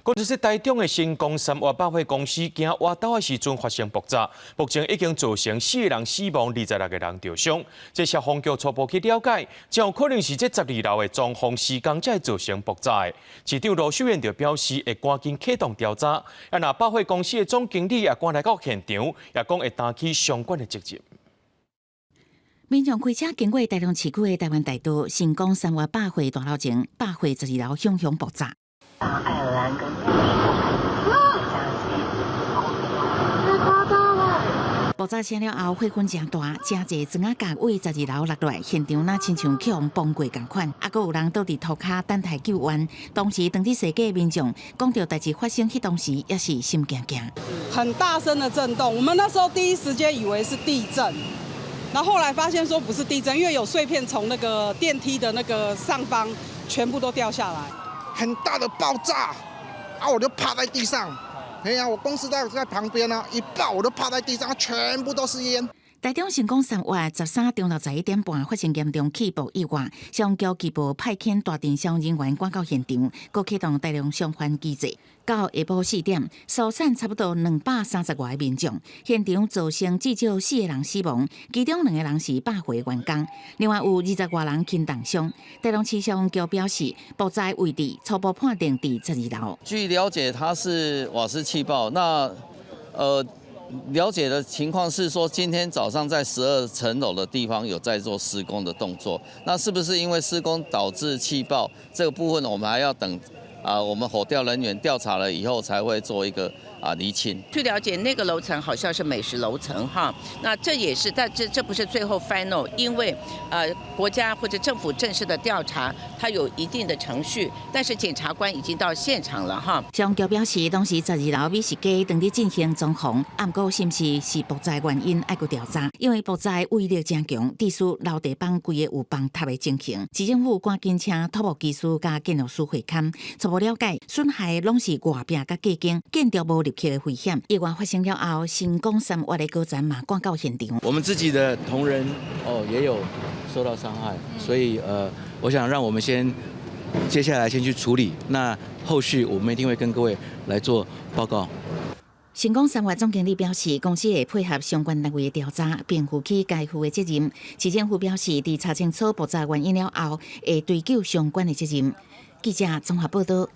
講這是台中的成功三越百貨公司，驚倚兜的時陣發生爆炸，目前已經造成四个人死亡，26個人著傷。這消防局初步去了解，真有可能是這十二樓的裝潢施工才會造成爆炸的。市長盧秀燕就表示會趕緊啟動調查，啊，若百貨公司的總經理也趕來到現場，也講會擔起相關的責任。民眾開車經過台中市區的台灣大道，成功三越百貨大樓前，百貨十二樓響響爆炸。愛爾蘭跟太誇張了！爆炸聲了後，火雲誠大，誠濟磚仔角對十二樓落來，現場若親像予人崩過仝款，啊，閣有人倒佇塗跤等待救援。當時當佇踅街民眾講著代誌發生彼當時，也是心驚驚。很大聲的震動，我們那時候第一時間以為是地震，然後後來發現說不是地震，因為有碎片從那個電梯的那個上方全部都掉下來。很大的爆炸，啊！我就趴在地上，哎呀，我公司在旁邊啊，一爆我就趴在地上，全部都是煙。台中成功三越13中晝11點半發生嚴重氣爆意外，消防局拘捕派遣大陣消防人員趕到現場，閣啟動大量消防機制。到下晡4點，疏散差不多230外個民眾，現場造成至少四個人死亡，其中兩個人是百貨員工，另外有20外人輕重傷。台中市消防局表示，爆炸位置初步判定佇十二樓。據了解，它是瓦斯氣爆。那了解的情況是說，今天早上在12層樓的地方有在做施工的動作。那是不是因為施工導致氣爆？這個部分我們還要等啊，我們火調人員調查了以後才會做一個釐清。據了解，那個樓層好像是美食樓層哈，那這也是，但這不是最後 final，因為國家或者政府正式的調查，它有一定的程序，但是檢察官已經到現場了哈。消防局表示，當時十二樓美食街當佇進行裝潢，毋過是毋是是爆炸原因，愛閣調查，因為爆炸威力誠強，致使樓地板規个有崩塌的情形。市政府趕緊請土木技師佮建築師會勘，初步了解損害攏是外壁佮隔間，建築無入去的危險。意外發生了後，成功三越的高層嘛趕到現場。我們自己的同仁哦也有受到傷害，所以我想讓我們先接下來先去處理，那後續我們一定會跟各位來做報告。成功三越總經理表示，公司會配合相關單位的調查，並負起該負的責任。市政府表示，佇查清楚爆炸原因了後，會追究相關的責任。記者綜合報道。